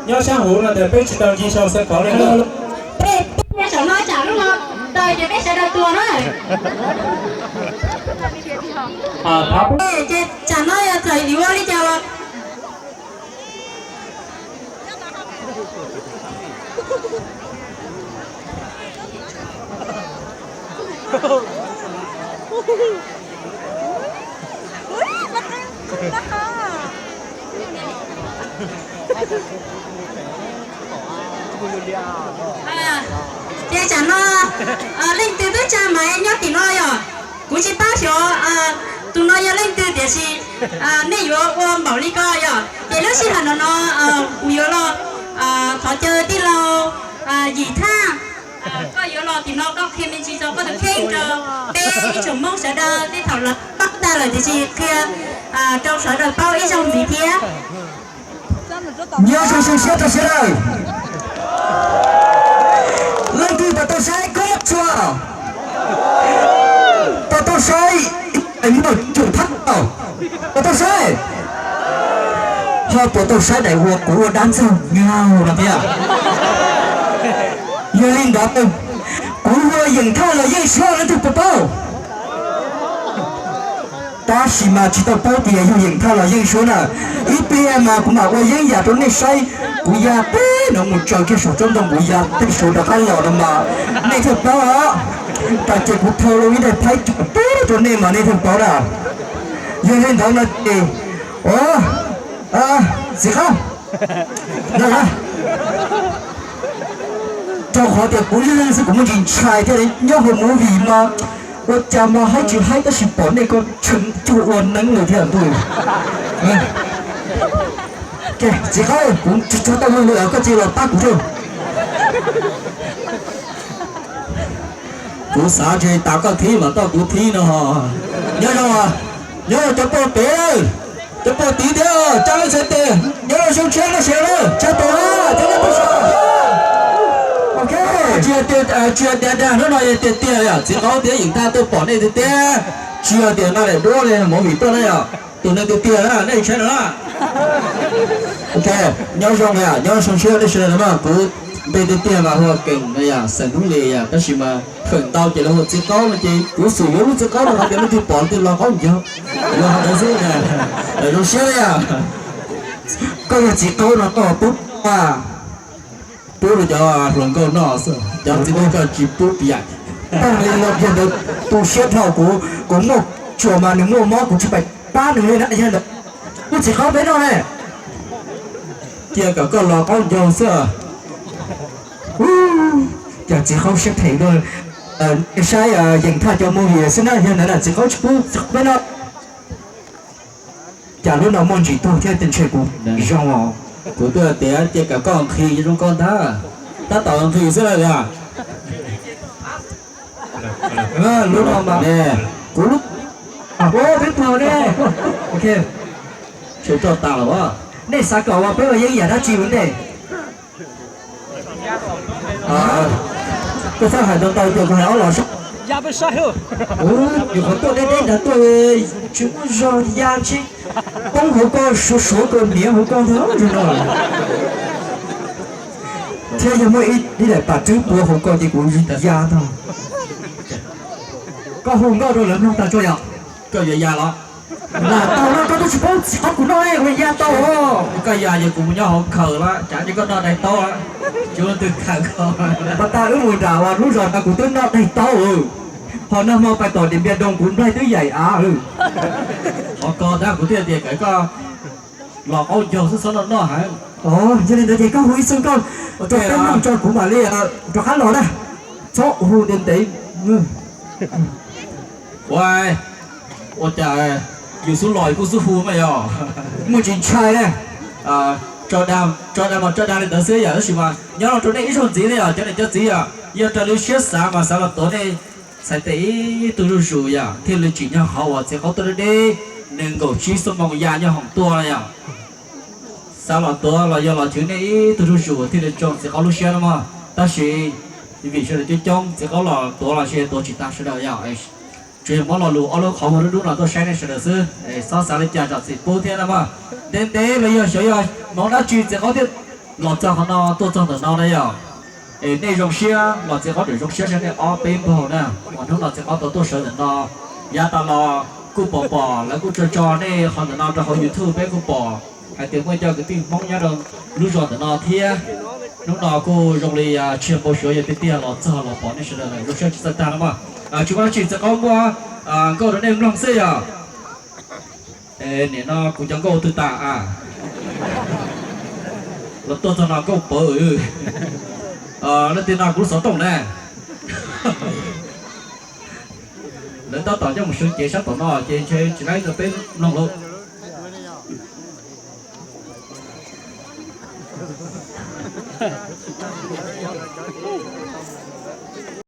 Nyob sab huv no tias peb tsis tau ncig sau xav khov li. Peb, peb nyob saum no tsam lub no tawg ces peb sawv daws tuag na. Ces tsam no yog txawm yuav ua li cas los Ces tsam no leej twg twb tsa maiv nyob tim no yog? Kuv tsis paub xyov tus no yog leej twg tiam sis nej yuav ua npaum li ko yog? Ces lub sij hawm no no kuv yuav los thov caw tij laug Yim Thaj, koj yuav los tim no koj qhia me ntsis txog koj tus kheej rau peb ib tsoom Hmoob sawv daws tej thaum lawv paub tag lawm tiam sis qhia rau sawv daws paub ib zaug ntxiv thiab. Nyob zoo zoo siab rau sawv daws. Leej twg puas tau saib koj tshua? Puas tau saib ib daim muaj cum thab tau? Puas tau saib? Ho puas tau saib daim ua kuv ua dab ntxaug nyaug no thiab? Yog li ntawd, kuv ua Yeem Thaj los Yeej Suab leej twg puas paub? Tab sis mas tsis tau paub tias yog Yeem Thaj los Yeej Suab na. Ib pliag mas kuv mam ua yeeb yam rau nej saib. Kuv ya teb no mus tsaws kiag saum tsob ntoo, kuv ya teb suav rov qab los no mas nej thiaj paub os. Tas ces kuv thau loo ib daim phaib cuam teb rau nej mas nej thiaj paub na. Yog li ntawd no ces, o, txiv qaub, rau qhov tias kuv ib leeg xwb kuv muaj ntsis ntshai thiab, nyob hauv movie mas ua cas mas haib tsis haib tab sis pom nej ko tseem cuag ua neeb li thiab ntuj. Txiv qaub, kuv tsis tso tau lawm, koj cia li los pab kuv thiab. Kuv xav ntshe tas koj thib mas toj kuv thib no. Nyob zoo, nyob zoo cov pog pem, cov pog tid thiab, coj leej txhais tes, nyob zoo xyoo tshiab no sawv daws, tsa tes, cov leej tub sawv. Tsis yog tias dag dag hnub no tiag tiag yom, txiv qaub thiab Yeem Thaj tuaj pom nej tiag tiag, tsis yog tias no daim duab li movie tuaj na yom, tus neeg tiag tiag na nej saib no na. Nyob zoo yom, nyob zoo siab nej sawv daws na, kuv npe tiag tiag mas hu ua Keem no yom, xeem Hmoob Lis yom, tab sis mas feem ntau ces lawv hu ua txiv qaub no ces kuv xum yuav lub txiv qaub no hais tias leej twg pom leej twg los qaub ncaug, yuav hais ntawd xwb na. Zoo siab na yom. Koj yog txiv qaub no koj pub, pub rau cov hluas nkauj noj xwb, cov txiv neej koj tsis pub piam. Tag li no yog ntawd tu siab dhau kuv, kuv muaj tsuas mas nws muaj mob kuv tsis pais pab nws li na yog ntawd. Kuv txiv qaub peb noj ne. Cia kom koj los qaub ncaug xwb. Cas txiv qaub siab phem luaj. Saib Yeem Thaj cov movie xwb na, yog ntawd na txiv qaub tsis pub txiv qaub peb noj. Cas lub no muaj ntsis tuag thiab ntshe kuv zoo os. Kuv twb tias cia kom koj nqhis zoo koj ntag, tab tom nqhis xwb na. Lub no mas kuv lub, peb tuag ne. Tsis tso tas los. Nej xav kom uas peb ua yeeb yam dab tsi ua ntej? Koj txhob hais ntau ntau ces kuv hais ob los saib. Nyuam qhuav tuaj deb deb ntawd tuaj tsis muaj zog ya tsis poob hauv koj, suav suav koj niam hauv koj ntag zoo no. Thiab yog muaj ib daim pam tswb puav hauv koj ces kuv ya ntag. Koj hu nkauj rau lawv mloog tag tso yom. Koj yuav ya los? Lam tau no koj twb tsis paub txiv qaub kuv noj ua ya tau. Koj ya ces kuv mus nyob hauv khaws lawm, cas cia koj noj daim taub lawm, tsis muaj leej twg khaws koj. Pas tas wb mus nram lub zos no kuv twb noj daim taub, ho nag hmo pais tom Điện Biên Đông kuv nplaig twb yaim av. Qhov ko tab kuv thiaj tias kom koj los qaub ncaug xwb txhob noj noj heev. Yog li ntawd ces koj hu ib txoj nkauj rau peb mloog tso kuv mam li rov qab los na. Txhob hu ntev ntev. Ua, ua cas yus xub los kuj xub hu mas yog muaj tsis ntshai na. Tso dag mas tso dag li ntawd xwb yom, tab sis mas nyob rau nej ib zaug ntxiv na yom, cov niam cov txiv yom, yog raws li siab xav mas xav los tuav nej txhais tes ib tug zuj zus yom, thiaj li tsim nyog qhov uas txiv qaub tuaj deb deb, nees nkaum tsib xuab moos ya nyob hoom tuaj na yom. Xav los tuav los yog los chwv nej ib tug zuj zus thiaj li tsoo txiv qaub lub siab no mog. Tab sis vim sawv daws coob coob, txiv qaub los tuav los sis tuav tsis tag sawv daws yom. Tsuas yog muab lo lus ob lub qhov muag dub dub no tuaj saib nej sawv daws xwb, txhob xav li cas zam txim pub thiab na mog. Ntev ntev los yog xyov yog hmoov dab tsi txiv qaub thiaj Los txog qhov no tuaj txog ntawm no na yog, es nej zoo siab los txiv qhov ram zoo siab saib nej ob peb npaug na, uas hnub no txiv qhov tau tuaj sawv ntawm no. Yav tas los kuj pom pom lawv kuj tso tso nej qhov ntawm no rau hauv YouTube peb kuj pom hais tias muaj cov kwv tij Hmoob nyob rau lub zos ntawm no thiab. Hnub no kuj zoo li tsis npau suav yog tiag tiag los txog los pom nej sawv daws lawm zoo siab tsis txawj tag no mas. Tsis muaj dab tsi txiv qhov muab nkauj rau nej mloog xwb yog. Nim no kuv cov nkauj twg tas a? Los tuaj txog no nkauj pawv. Leej twg no kuv lub xov tooj na. Lawv tab tom coj mus sawv cev sab tom no ces ntshe tsis laib rau peb mloog lawm.